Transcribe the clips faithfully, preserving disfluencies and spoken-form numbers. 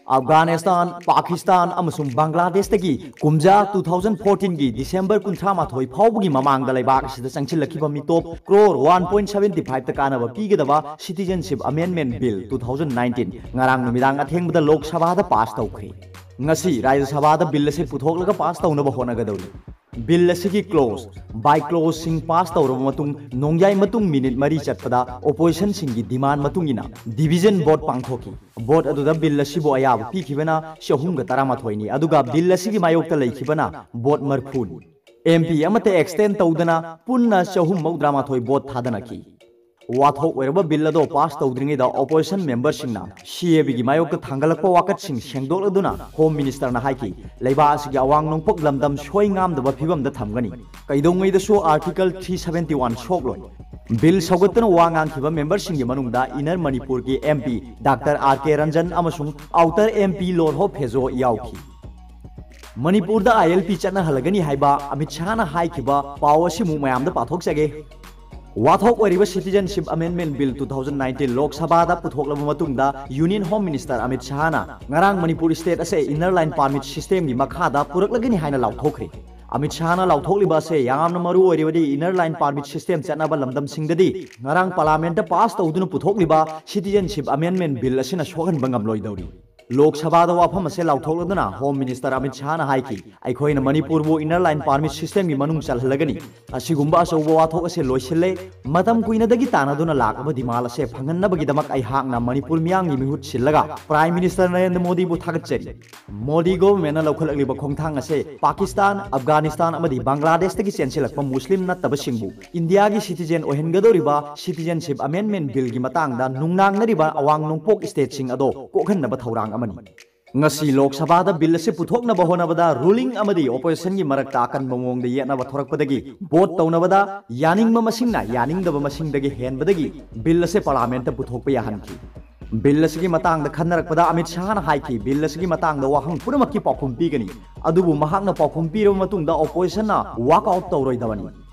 ꯑꯐꯒꯥꯅꯤꯁꯇꯥꯟ, ꯄꯥꯀꯤꯁꯇꯥꯟ ꯑꯃꯁꯨꯡ ꯕꯪꯒ꯭ꯂꯥꯗꯦꯁꯇꯒꯤ ꯀꯨꯝꯖꯥ two thousand fourteen ꯒꯤ ꯗꯤꯁꯦꯝꯕꯔ ꯀꯨꯟꯊ꯭ꯔꯥ ꯃꯥꯊꯣꯏ ꯐꯥꯎꯕꯒꯤ ꯃꯃꯥꯡꯗ ꯂꯩꯕꯥꯛ ꯑꯁꯤꯗ ꯆꯪꯁꯤꯜꯂꯛꯈꯤꯕ ꯃꯤꯇꯣꯞ crore one point seventy five ꯇ ꯀꯥꯟꯅꯕ ꯄꯤꯒꯗꯕ Citizenship Amendment Bill two thousand nineteen ꯉꯔꯥꯡ ꯅꯨꯃꯤꯗꯥꯡ ꯑꯊꯦꯡꯕꯗ ꯂꯣꯛ ꯁꯚꯥꯗ ꯄꯥꯁ ꯇꯧꯈ꯭ꯔꯦ꯫ ꯉꯁꯤ ꯔꯥꯖ꯭ꯌ ꯁꯚꯥꯗ ꯕꯤꯜ ꯑꯁꯤ ꯄꯨꯊꯣꯛꯂꯒ ꯄꯥꯁ ꯇꯧꯅꯕ ꯍꯣꯠꯅꯒꯗꯧꯔꯤ꯫ ꯕꯤꯜ ꯑꯁꯤꯒꯤ ꯀ꯭ꯂꯣꯖ ꯕꯥꯏ ꯀ꯭ꯂꯣꯖꯁꯤꯡ ꯄꯥꯁ ꯇꯧꯔꯕ ꯃꯇꯨꯡ, ꯅꯣꯡꯌꯥꯏ ꯃꯇꯨꯡ ꯃꯤꯅꯤꯠ ꯃꯔꯤ ꯆꯠꯄꯗ ꯑꯣꯄꯣꯖꯤꯁꯟꯁꯤꯡꯒꯤ ꯗꯤꯃꯥꯟ ꯃꯇꯨꯡ ꯏꯟꯅ ꯗꯤꯚꯤꯖꯟ ꯚꯣꯠ ꯄꯥꯡꯊꯣꯛꯈꯤ꯫ ꯚꯣꯠ ꯑꯗꯨꯗ ꯕꯤꯜ ꯑꯁꯤꯕꯨ ꯑꯌꯥꯕ ꯄꯤꯈꯤꯕꯅ ꯆꯍꯨꯝꯒ ꯇꯔꯥꯃꯥꯊꯣꯏꯅꯤ, ꯑꯗꯨꯒ ꯕꯤꯜ ꯑꯁꯤꯒꯤ ꯃꯥꯌꯣꯛꯇ ꯂꯩꯈꯤꯕꯅ ꯚꯣꯠ ꯃꯔꯤꯐꯨꯅꯤ꯫ ꯑꯦꯝ ꯄꯤ ꯑꯃꯠꯇ ꯑꯦꯛꯁꯇꯦꯟ ꯇꯧꯗꯅ ꯄꯨꯟꯅ ꯆꯍꯨꯝ ꯃꯧꯗ꯭ꯔꯥꯃꯥꯊꯣꯏ ꯚꯣꯠ ꯊꯥꯗꯅꯈꯤ꯫ ꯋꯥꯊꯣꯛ ꯑꯣꯏꯔꯕ ꯕꯤꯜ ꯑꯗꯣ ꯄꯥꯁ ꯇꯧꯗ꯭ꯔꯤꯉꯩꯗ ꯑꯣꯄꯣꯖꯤꯁꯟ ꯃꯦꯝꯕꯔꯁꯤꯡꯅ ꯁꯤ ꯑꯦ ꯕꯤꯒꯤ ꯃꯥꯌꯣꯛꯇ ꯊꯥꯡꯒꯠꯂꯛꯄ ꯋꯥꯀꯠꯁꯤꯡ ꯁꯦꯡꯗꯣꯛꯂꯗꯨꯅ ꯍꯣꯝ ꯃꯤꯅꯤꯁꯇꯔꯅ ꯍꯥꯏꯈꯤ, ꯂꯩꯕꯥꯛ ꯑꯁꯤꯒꯤ ꯑꯋꯥꯡ ꯅꯣꯡꯄꯣꯛ ꯂꯝꯗꯝ ꯁꯣꯏ ꯉꯥꯝꯗꯕ ꯐꯤꯕꯝꯗ ꯊꯝꯒꯅꯤ꯫ ꯀꯩꯗꯧꯉꯩꯗꯁꯨ Article three seventy one ꯁꯣꯛꯂꯣꯏ꯫ ꯕꯤꯜ ꯁꯧꯒꯠꯇꯨꯅ ꯋꯥ ꯉꯥꯡꯈꯤꯕ ꯃꯦꯝꯕꯔꯁꯤꯡꯒꯤ ꯃꯅꯨꯡꯗ ꯏꯟꯅꯔ ꯃꯅꯤꯄꯨꯔꯒꯤ M P doctor R K Ranjan ꯑꯃꯁꯨꯡ ꯑꯥꯎꯇꯔ ꯑꯦꯝ ꯄꯤ ꯂꯣꯔꯍꯣ ꯐꯦꯖꯣ ꯌꯥꯎꯈꯤ꯫ ꯃꯅꯤꯄꯨꯔꯗ ꯑꯥꯏ ꯑꯦꯜ ꯄꯤ ꯆꯠꯅꯍꯜꯂꯒꯅꯤ ꯍꯥꯏꯕ ꯑꯃꯤꯠ ꯁꯍꯥꯅ ꯍꯥꯏꯈꯤꯕ ꯄꯥꯎ ꯑꯁꯤꯃꯨꯛ ꯃꯌꯥꯝꯗ ꯄꯥꯊꯣꯛꯆꯒꯦ꯫ ꯋꯥꯊꯣꯛ ꯑꯣꯏꯔꯤꯕ Citizenship Amendment Bill two thousand nineteen ꯂꯣꯛ ꯁꯚꯥꯗ ꯄꯨꯊꯣꯛꯂꯕ ꯃꯇꯨꯡꯗ, ꯌꯨꯅꯤꯌꯟ ꯍꯣꯝ ꯃꯤꯅꯤꯁꯇꯔ ꯑꯃꯤꯠ ꯁꯍꯥꯅ ꯉꯔꯥꯡ ꯃꯅꯤꯄꯨꯔ ꯁ꯭ꯇꯦꯠ ꯑꯁꯦ ꯏꯟꯅꯔ ꯂꯥꯏꯟ ꯄꯥꯔꯃꯤꯠ ꯁꯤꯁꯇꯦꯝꯒꯤ ꯃꯈꯥꯗ ꯄꯨꯔꯛꯂꯒꯅꯤ ꯍꯥꯏꯅ ꯂꯥꯎꯊꯣꯛꯈ꯭ꯔꯦ꯫ ꯑꯃꯤꯠ ꯁꯍꯥꯅ ꯂꯥꯎꯊꯣꯛꯂꯤꯕ ꯑꯁꯦ ꯌꯥꯝꯅ ꯃꯔꯨ ꯑꯣꯏꯔꯤꯕꯗꯤ ꯏꯟꯅꯔ ꯂꯥꯏꯟ ꯄꯥꯔꯃꯤꯠ ꯁꯤꯁꯇꯦꯝ ꯆꯠꯅꯕ ꯂꯝꯗꯝꯁꯤꯡꯗꯗꯤ ꯉꯔꯥꯡ ꯄꯥꯔꯂꯥꯃꯦꯟꯠꯇ ꯄꯥꯁ ꯇꯧꯗꯨꯅ ꯄꯨꯊꯣꯛꯂꯤꯕ Citizenship Amendment Bill ꯑꯁꯤꯅ ꯁꯣꯛꯍꯟꯕ ꯉꯝꯂꯣꯏꯗꯧꯔꯤ꯫ ꯂꯣꯛ ꯁꯚꯥꯗ ꯋꯥꯐꯝ ꯑꯁꯦ ꯂꯥꯎꯊꯣꯛꯂꯗꯨꯅ ꯍꯣꯝ ꯃꯤꯅꯤꯁꯇꯔ ꯑꯃꯤꯠ ꯁꯍꯥꯅ ꯍꯥꯏꯈꯤ, "ꯑꯩꯈꯣꯏꯅ ꯃꯅꯤꯄꯨꯔꯕꯨ ꯏꯟꯅꯔ ꯂꯥꯏꯟ ꯄꯥꯔꯃꯤꯠ ꯁꯤꯁꯇꯦꯝꯒꯤ ꯃꯅꯨꯡ ꯆꯜꯍꯜꯂꯒꯅꯤ꯫ ꯑꯁꯤꯒꯨꯝꯕ ꯑꯆꯧꯕ ꯋꯥꯊꯣꯛ ꯑꯁꯦ ꯂꯣꯏꯁꯤꯜꯂꯦ꯫ ꯃꯇꯝ ꯀꯨꯏꯅꯗꯒꯤ ꯇꯥꯟꯅꯗꯨꯅ ꯂꯥꯛꯂꯕ ꯗꯤꯃꯥꯟ ꯑꯁꯦ ꯐꯪꯍꯟꯅꯕꯒꯤꯗꯃꯛ ꯑꯩꯍꯥꯛꯅ ꯃꯅꯤꯄꯨꯔ ꯃꯤꯌꯥꯝꯒꯤ ꯃꯤꯍꯨꯠ ꯁꯤꯜꯂꯒ ꯄ꯭ꯔꯥꯏꯝ ꯃꯤꯅꯤꯁꯇꯔ ꯅꯔꯦꯟꯗ꯭ꯔ ꯃꯣꯗꯤꯕꯨ ꯊꯥꯒꯠꯆꯔꯤ"꯫ ꯃꯣꯗꯤ ꯒꯣꯚꯔꯟꯃꯦꯟꯠꯅ ꯂꯧꯈꯠꯂꯛꯂꯤꯕ ꯈꯣꯡꯊꯥꯡ ꯑꯁꯦ ꯄꯥꯀꯤꯁꯇꯥꯟ, ꯑꯐꯒꯥꯅꯤꯁꯇꯥꯟ ꯑꯃꯗꯤ ꯕꯪꯒ꯭ꯂꯥꯗꯦꯁꯇꯒꯤ ꯆꯦꯟꯁꯤꯜꯂꯛꯄ ꯃꯨꯁꯂꯤꯝ ꯅꯠꯇꯕꯁꯤꯡꯕꯨ ꯏꯟꯗꯤꯌꯥꯒꯤ ꯁꯤꯇꯤꯖꯦꯟ ꯑꯣꯏꯍꯟꯒꯗꯧꯔꯤꯕ Citizenship Amendment Billꯒꯤ ꯃꯇꯥꯡꯗ ꯅꯨꯡꯅꯥꯡꯅꯔꯤꯕ ꯑꯋꯥꯡ ꯅꯣꯡꯄꯣꯛ ꯁ꯭ꯇꯦꯠꯁꯤꯡ ꯑꯗꯣ ꯀꯣꯛꯍꯟꯅꯕ ꯊꯧꯔꯥꯡ ꯑꯃꯅꯤ꯫ ꯉꯁꯤ ꯂꯣꯛ ꯁꯚꯥꯗ ꯕꯤꯜ ꯑꯁꯤ ꯄꯨꯊꯣꯛꯅꯕ ꯍꯣꯠꯅꯕꯗ ꯔꯨꯂꯤꯡ ꯑꯃꯗꯤ ꯑꯣꯄꯣꯖꯤꯁꯟꯒꯤ ꯃꯔꯛꯇ ꯑꯀꯟꯕ ꯃꯑꯣꯡꯗ ꯌꯦꯠꯅꯕ ꯊꯣꯔꯛꯄꯗꯒꯤ ꯚꯣꯠ ꯇꯧꯅꯕꯗ ꯌꯥꯅꯤꯡꯕ ꯃꯁꯤꯡꯅ ꯌꯥꯅꯤꯡꯗꯕ ꯃꯁꯤꯡꯗꯒꯤ ꯍꯦꯟꯕꯗꯒꯤ ꯕꯤꯜ ꯑꯁꯤ ꯄꯥꯔꯂꯥꯃꯦꯟꯠꯇ ꯄꯨꯊꯣꯛꯄ ꯌꯥꯍꯟꯈꯤ꯫ ꯕꯤꯜ ꯑꯁꯤꯒꯤ ꯃꯇꯥꯡꯗ ꯈꯟꯅꯔꯛꯄꯗ ꯑꯃꯤꯠ ꯁꯍꯥꯅ ꯍꯥꯏꯈꯤ, ꯕꯤꯜ ꯑꯁꯤꯒꯤ ꯃꯇꯥꯡꯗ ꯋꯥꯍꯪ ꯄꯨꯝꯅꯃꯛꯀꯤ ꯄꯥꯎꯈꯨꯝ ꯄꯤꯒꯅꯤ, ꯑꯗꯨꯕꯨ ꯃꯍꯥꯛꯅ ꯄꯥꯎꯈꯨꯝ ꯄꯤꯔꯕ ꯃꯇꯨꯡꯗ ꯑꯣꯄꯣꯖꯤꯁꯟꯅ ꯋꯥꯛ ꯑꯥꯎꯠ ꯇꯧꯔꯣꯏꯗꯕꯅꯤ꯫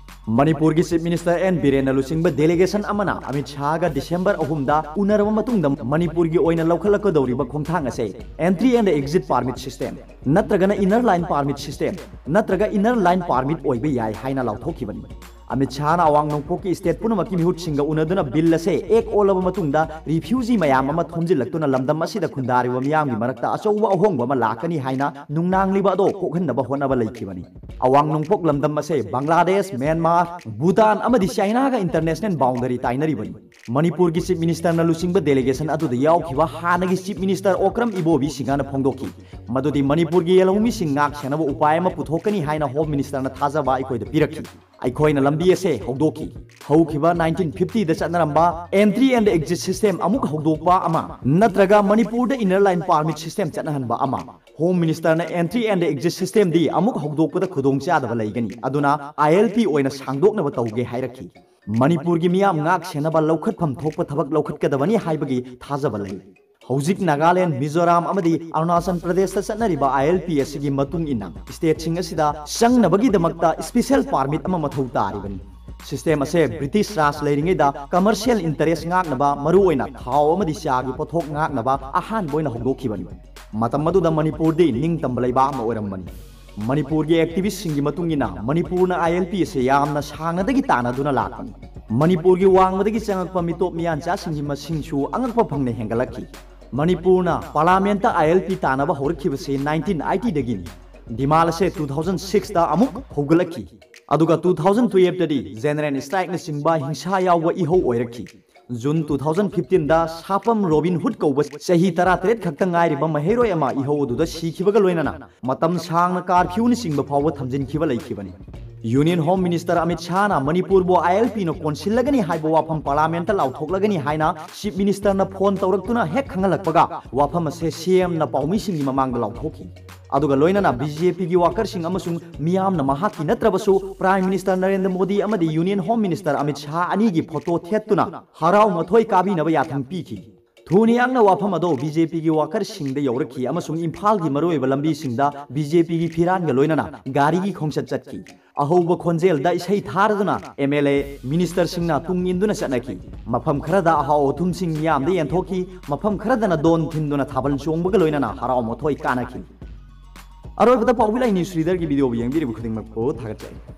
ꯃꯅꯤꯄꯨꯔꯒꯤ Chief Minister ꯑꯦꯟ ꯕꯤꯔꯦꯟꯅ ꯂꯨꯆꯤꯡꯕ delegation ꯑꯃꯅ ꯑꯃꯤꯠ ꯁꯥꯍꯒ ꯗꯤꯁꯦꯝꯕꯔ ꯑꯍꯨꯝꯗ ꯎꯅꯔꯕ ꯃꯇꯨꯡꯗ ꯃꯅꯤꯄꯨꯔꯒꯤ ꯑꯣꯏꯅ ꯂꯧꯈꯠꯂꯛꯀꯗꯧꯔꯤꯕ ꯈꯣꯡꯊꯥꯡ ꯑꯁꯦ entry and exit permit system ꯅꯠꯇ꯭ꯔꯒꯅ inner line permit system ꯅꯠꯇ꯭ꯔꯒ inner line permit ꯑꯣꯏꯕ ꯌꯥꯏ ꯍꯥꯏꯅ ꯂꯥꯎꯊꯣꯛꯈꯤꯕꯅꯤ꯫ ꯑꯃꯤꯠ ꯁꯥꯍꯅ ꯑꯋꯥꯡ ꯅꯣꯡꯄꯣꯛꯀꯤ state ꯄꯨꯝꯅꯃꯛꯀꯤ ꯃꯤꯍꯨꯠꯁꯤꯡꯒ ꯎꯅꯗꯨꯅ bill ꯑꯁꯦ act ꯑꯣꯜꯂꯕ ꯃꯇꯨꯡꯗ refugee ꯃꯌꯥꯝ ꯑꯃ ꯊꯣꯝꯖꯤꯜꯂꯛꯇꯨꯅ ꯂꯝꯗꯝ ꯑꯁꯤꯗ ꯈꯨꯟꯗꯥꯔꯤꯕ ꯃꯤꯌꯥꯝꯒꯤ ꯃꯔꯛꯇ ꯑꯆꯧꯕ ꯑꯍꯣꯡꯕ ꯑꯃ ꯂꯥꯛꯀꯅꯤ ꯍꯥꯏꯅ ꯅꯨꯡꯅꯥꯡꯂꯤꯕ ꯑꯗꯣ ꯀꯣꯛꯍꯟꯅꯕ ꯍꯣꯠꯅꯕ ꯂꯩꯈꯤꯕꯅꯤ꯫ ꯑꯋꯥꯡ ꯅꯣꯡꯄꯣꯛ ꯂꯝꯗꯝ ꯑꯁꯦ ꯕꯪꯒ꯭ꯂꯥꯗꯦꯁ, ꯃ꯭ꯌꯥꯟꯃꯥꯔ, ꯚꯨꯇꯥꯟ ꯑꯃꯗꯤ ꯆꯥꯏꯅꯥꯒ international boundary ꯇꯥꯏꯅꯔꯤꯕꯅꯤ꯫ ꯃꯅꯤꯄꯨꯔꯒꯤ Chief Ministerꯅ ꯂꯨꯆꯤꯡꯕ delegation ꯑꯗꯨꯗ ꯌꯥꯎꯈꯤꯕ ꯍꯥꯟꯅꯒꯤ Chief Minister ꯑꯣꯀ꯭ꯔꯝ ꯏꯕꯣꯕꯤ ꯁꯤꯡꯍꯅ ꯐꯣꯡꯗꯣꯛꯈꯤ ꯃꯗꯨꯗꯤ ꯃꯅꯤꯄꯨꯔꯒꯤ ꯌꯦꯜꯍꯧꯃꯤꯁꯤꯡ ꯉꯥꯛ ꯁꯦꯟꯅꯕ ꯎꯄꯥꯏ ꯑꯃ ꯄꯨꯊꯣꯛꯀꯅꯤ ꯍꯥꯏꯅ Home Ministerꯅ ꯊꯥꯖꯕ ꯑꯩꯈꯣꯏꯗ ꯄꯤꯔꯛꯈꯤ꯫ ꯑꯩꯈꯣꯏꯅ ꯂꯝꯕꯤ ꯑꯁꯦ ꯍꯧꯗꯣꯛꯈꯤ꯫ ꯍꯧꯈꯤꯕ nineteen fiftyꯗ ꯆꯠꯅꯔꯝꯕ entry and exit system ꯑꯃꯨꯛ ꯍꯧꯗꯣꯛꯄ ꯑꯃ ꯅꯠꯇ꯭ꯔꯒ ꯃꯅꯤꯄꯨꯔꯗ inner line permit system ꯆꯠꯅꯍꯟꯕ ꯑꯃ꯫ Home Ministerꯅ entry and exit systemꯗꯤ ꯑꯃꯨꯛ ꯍꯧꯗꯣꯛꯄꯗ ꯈꯨꯗꯣꯡꯆꯥꯗꯕ ꯂꯩꯒꯅꯤ, ꯑꯗꯨꯅ ILP ꯑꯣꯏꯅ ꯁꯥꯡꯗꯣꯛꯅꯕ ꯇꯧꯒꯦ ꯍꯥꯏꯔꯛꯈꯤ꯫ ꯃꯅꯤꯄꯨꯔꯒꯤ ꯃꯤꯌꯥꯝ ꯉꯥꯛ ꯁꯦꯟꯅꯕ ꯂꯧꯈꯠꯐꯝ ꯊꯣꯛꯄ ꯊꯕꯛ ꯂꯧꯈꯠꯀꯗꯕꯅꯤ ꯍꯥꯏꯕꯒꯤ ꯊꯥꯖꯕ ꯂꯩ꯫ ꯍꯧꯖꯤꯛ ꯅꯥꯒꯥꯂꯦꯟ, ꯃꯤꯖꯣꯔꯥꯝ ꯑꯃꯗꯤ ꯑꯔꯨꯅꯥꯆꯜ ꯄ꯭ꯔꯗꯦꯁꯇ ꯆꯠꯅꯔꯤꯕ ILP ꯑꯁꯤꯒꯤ ꯃꯇꯨꯡ ꯏꯟꯅ stateꯁꯤꯡ ꯑꯁꯤꯗ ꯆꯪꯅꯕꯒꯤꯗꯃꯛꯇ special permit ꯑꯃ ꯃꯊꯧ ꯇꯥꯔꯤꯕꯅꯤ꯫ System ꯑꯁꯦ British ꯔꯥꯖ ꯂꯩꯔꯤꯉꯩꯗ commercial interest ꯉꯥꯛꯅꯕ, ꯃꯔꯨꯑꯣꯏꯅ ꯊꯥꯎ ꯑꯃꯗꯤ ꯆꯥꯒꯤ ꯄꯣꯠꯊꯣꯛ ꯉꯥꯛꯅꯕ ꯑꯍꯥꯟꯕ ꯑꯣꯏꯅ ꯍꯧꯗꯣꯛꯈꯤꯕꯅꯤ꯫ ꯃꯇꯝ ꯑꯗꯨꯗ ꯃꯅꯤꯄꯨꯔꯗꯤ ꯅꯤꯡꯇꯝꯕ ꯂꯩꯕꯥꯛ ꯑꯃ ꯑꯣꯏꯔꯝꯕꯅꯤ꯫ ꯃꯅꯤꯄꯨꯔꯒꯤ activistꯁꯤꯡꯒꯤ ꯃꯇꯨꯡ ꯏꯟꯅ ꯃꯅꯤꯄꯨꯔꯅ ILP ꯑꯁꯤ ꯌꯥꯝꯅ ꯁꯥꯡꯅꯗꯒꯤ ꯇꯥꯟꯅꯗꯨꯅ ꯂꯥꯛꯄꯅꯤ꯫ ꯃꯅꯤꯄꯨꯔꯒꯤ ꯋꯥꯡꯃꯗꯒꯤ ꯆꯪꯂꯛꯄ ꯃꯤꯇꯣꯞ ꯃꯤꯌꯥꯟꯆꯥꯁꯤꯡꯒꯤ ꯃꯁꯤꯡꯁꯨ ꯑꯉꯛꯄ ꯐꯪꯅ ꯍꯦꯟꯒꯠꯂꯛꯈꯤ꯫ ꯃꯅꯤꯄꯨꯔꯅ Parliamentꯇ ILP ꯇꯥꯟꯅꯕ ꯍꯧꯔꯛꯈꯤꯕꯁꯤ nineteen eightyꯗꯒꯤꯅꯤ꯫ ꯗꯤꯃꯥꯟ ꯑꯁꯦ two thousand sixꯇ ꯑꯃꯨꯛ ꯍꯧꯒꯠꯂꯛꯈꯤ, ꯑꯗꯨꯒ two thousand twelveꯇꯗꯤ general strikeꯅꯆꯤꯡꯕ ꯍꯤꯡꯁꯥ ꯌꯥꯎꯕ ꯏꯍꯧ ꯑꯣꯏꯔꯛꯈꯤ꯫ June two thousand fifteenꯗ ꯁꯥꯄꯝ ꯔꯣꯕꯤꯟ ꯍꯨꯗ ꯀꯧꯕ ꯆꯍꯤ ꯇꯔꯥꯇꯔꯦꯠ ꯈꯛꯇ ꯉꯥꯏꯔꯤꯕ ꯃꯍꯩꯔꯣꯏ ꯑꯃ ꯏꯍꯧ ꯑꯗꯨꯗ ꯁꯤꯈꯤꯕꯒ ꯂꯣꯏꯅꯅ ꯃꯇꯝ ꯁꯥꯡꯅ curfewꯅꯆꯤꯡꯕ ꯐꯥꯎꯕ ꯊꯝꯖꯤꯟꯈꯤꯕ ꯂꯩꯈꯤꯕꯅꯤ꯫ Union Home Minister ꯑꯃꯤꯠ ꯁꯥꯍꯅ ꯃꯅꯤꯄꯨꯔꯕꯨ ILPꯅ ꯀꯣꯟꯁꯤꯜꯂꯒꯅꯤ ꯍꯥꯏꯕ ꯋꯥꯐꯝ Parliamentꯇ ꯂꯥꯎꯊꯣꯛꯂꯒꯅꯤ ꯍꯥꯏꯅ Chief Ministerꯅ phone ꯇꯧꯔꯛꯇꯨꯅ ꯍꯦꯛ ꯈꯪꯍꯜꯂꯛꯄꯒ ꯋꯥꯐꯝ ꯑꯁꯦ CMꯅ ꯄꯥꯎꯃꯤꯁꯤꯡꯒꯤ ꯃꯃꯥꯡꯗ ꯂꯥꯎꯊꯣꯛꯈꯤ꯫ ꯑꯗꯨꯒ ꯂꯣꯏꯅꯅ BJPꯒꯤ workerꯁꯤꯡ ꯑꯃꯁꯨꯡ ꯃꯤꯌꯥꯝꯅ ꯃꯍꯥꯛꯀꯤ ꯅꯠꯇ꯭ꯔꯕꯁꯨ Prime Minister ꯅꯔꯦꯟꯗ꯭ꯔ ꯃꯣꯗꯤ ꯑꯃꯗꯤ Union Home Minister Amit Shah ꯑꯅꯤꯒꯤ photo ꯊꯦꯠꯇꯨꯅ ꯍꯔꯥꯎ ꯃꯊꯣꯏ ꯀꯥꯕꯤꯅꯕ ꯌꯥꯊꯪ ꯄꯤꯈꯤ꯫ ꯊꯨꯅ ꯌꯥꯡꯅ ꯋꯥꯐꯝ ꯑꯗꯣ ꯕꯤ ꯖꯦ ꯄꯤꯒꯤ ꯋꯥꯀꯔꯁꯤꯡꯗ ꯌꯧꯔꯛꯈꯤ ꯑꯃꯁꯨꯡ ꯏꯝꯐꯥꯜꯒꯤ ꯃꯔꯨꯑꯣꯏꯕ ꯂꯝꯕꯤꯁꯤꯡꯗ ꯕꯤ ꯖꯦ ꯄꯤꯒꯤ ꯐꯤꯔꯥꯟꯒ ꯂꯣꯏꯅꯅ ꯒꯥꯔꯤꯒꯤ ꯈꯣꯡꯆꯠ ꯆꯠꯈꯤ꯫ ꯑꯍꯧꯕ ꯈꯣꯟꯖꯦꯜꯗ ꯏꯁꯩ ꯊꯥꯔꯗꯨꯅ ꯑꯦꯝ ꯑꯦꯜ ꯑꯦ, ꯃꯤꯅꯤꯁꯇꯔꯁꯤꯡꯅ ꯇꯨꯡ ꯏꯟꯗꯨꯅ ꯆꯠꯅꯈꯤ꯫ ꯃꯐꯝ ꯈꯔꯗ ꯑꯍꯥꯎ ꯑꯊꯨꯝꯁꯤꯡ ꯃꯤꯌꯥꯝꯗ ꯌꯦꯟꯊꯣꯛꯈꯤ, ꯃꯐꯝ ꯈꯔꯗꯅ ꯗꯣꯟ ꯊꯤꯟꯗꯨꯅ ꯊꯥꯕꯜ ꯆꯣꯡꯕꯒ ꯂꯣꯏꯅꯅ ꯍꯔꯥꯎ ꯃꯊꯣꯏ ꯀꯥꯅꯈꯤ꯫ ꯑꯔꯣꯏꯕꯗ ꯄꯥꯎꯕꯤ ꯂꯥꯏꯅꯤ ꯁ꯭ꯔꯤꯙꯔꯒꯤ ꯚꯤꯗꯤꯑꯣꯕꯨ ꯌꯦꯡꯕꯤꯔꯤꯕ ꯈꯨꯗꯤꯡꯃꯛꯄꯨ ꯊꯥꯒꯠꯆꯔꯤ꯫